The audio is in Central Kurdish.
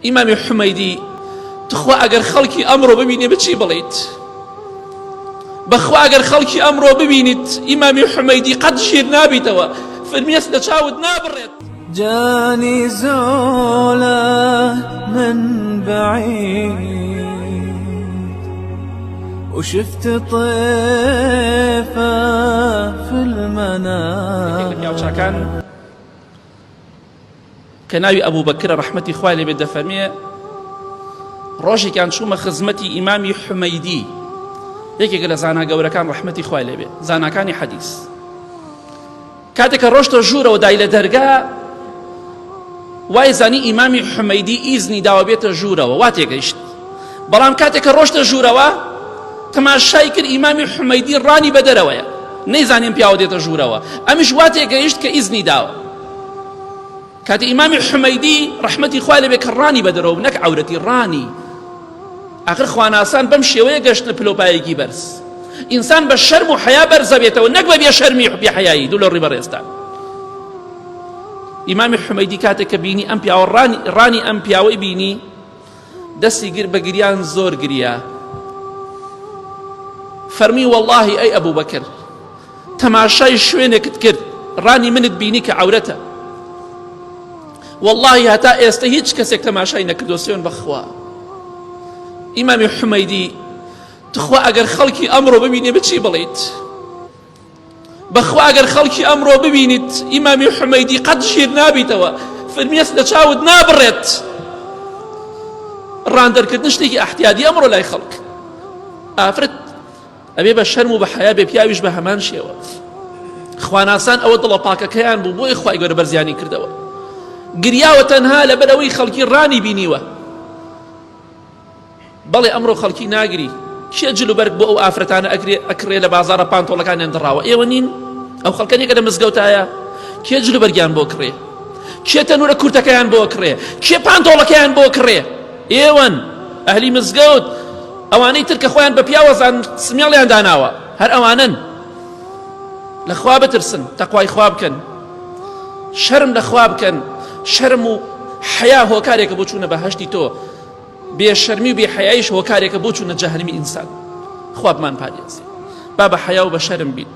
ئیمامی حومەیدی تخوا ئەگەر خەڵکی ئەمڕۆ ببینێ بچی بڵیت بەخوا ئەگەر خەڵکی ئەمڕۆ ببینیت ئیمامی حومەیدی قەت ژیر نابیتەوە فرمێس لە چاوت نابڕێت. جانی زۆلە من بعید وشفت طیفە فی المنام. یەکێک لە پیاوچاکان کە ناوی ئەبوبەکرە ڕەحمەتی خوای لێبێت دەفەرمێ ڕۆژێکیان چوومە خزمەتی ئیمامی حمەیدی یەکێکە لە زانا گەورەکان ڕەحمەتی خوای لێبێ زاناکانی حەدیث کاتێک کە ڕۆشتە ژوورەوە دای لە دەرگا وای زانی ئیمامی حمەیدی ئیزنی داوە بێتە ژوورەوە وا تێگەیشت بەڵام کاتێک کە ڕۆشتە ژوورەوە تەماشای کرد ئیمامی حمەیدی ڕانی بە دەرەوەیە نەیزانیم پیاوە دێتە ژوورەوە ئەمیش وا تێگەیشت کە ئیزنی داوە کاتێ ئیمامی حومەیدی ڕەحمەتی خوای لێبێ کە ڕانی بەدەرەوە بوو نەک عەورەتی ڕانی ئاخر خواناسان بەم شێوەیە گەشتنە پلۆپایەکی بەرز ئینسان بە شەرم و حەیا بەرزەبێتەوە نەک بە بێ شەرمی و بێ حەیایی دوو لە ڕووی بەڕێزتان ئیمامی حومەیدی کاتێک کە بینی ئەم پیاوە ڕانی ڕانی ئەم پیاوەی بینی دەستی گر بە گریان زۆر گریا فەرمی واللهی ئەی ئەبوو بەکر تەماشای شوێنێکت کرد ڕانی منت بینی کە عەورەتە واللهی هەتا ئێستا هیچ کەسێک تەماشای نەکردو سوێن بەخوا ئیمامی حومەیدی تخوا ئەگەر خەڵکی ئەمڕۆ ببینێ بچی بڵیت بەخوا ئەگەر خەڵکی ئەمڕۆ ببینیت ئیمامی حومەیدی قەت ژیر نابیتەوە فرمێس لە چاوت نابڕێت ڕاندەرکردن شتێکی ئەحتیادی ئەمڕۆ لای خەڵک ئافرەت ئەبێ بە شەرم و بە حەیا بێ پیاویش بە هەمان شێوە خواناسان ئەوە دڵە پاکەکەیان بوو بۆی خوای گەورە بەرزیانی کردەوە گریاوە تەنها لەبەر ئەوەی خەڵکی ڕانی بینیوە بەڵێ ئەمڕۆ خەڵکی ناگری کێ جل و بەرگ بۆ ئەو ئافرەتانە ئەکرێ ئەکڕێ لە بازاڕە پانتۆڵەکانیان دڕاوە ئێوە نین ئەو خەڵکە نییە کە لە مزگەوتایە کێ جل و بەرگیان بۆ کڕێ کێ تەنورە کورتەکەیان بۆ کڕێ کێ پانتۆڵەکەیان بۆ کڕێ ئێوەن ئەهلی مزگەوت ئەوانەی تر کە خۆیان بە پیاوە زان سمێڵیان داناوە هەر ئەوانن لە خوا بترسن تەقوای خوا بکەن شەرم لە خوا بکەن شەرم و حەیا هۆکارێکە بۆ چوونە بەهەشتی تۆ بێ شەرمی و بێ حەیایش هۆکارێکە بۆ چوونە جەهەنمی ئینسان خوا بمان پارێزێ با بە حەیا و بە شەرم بین.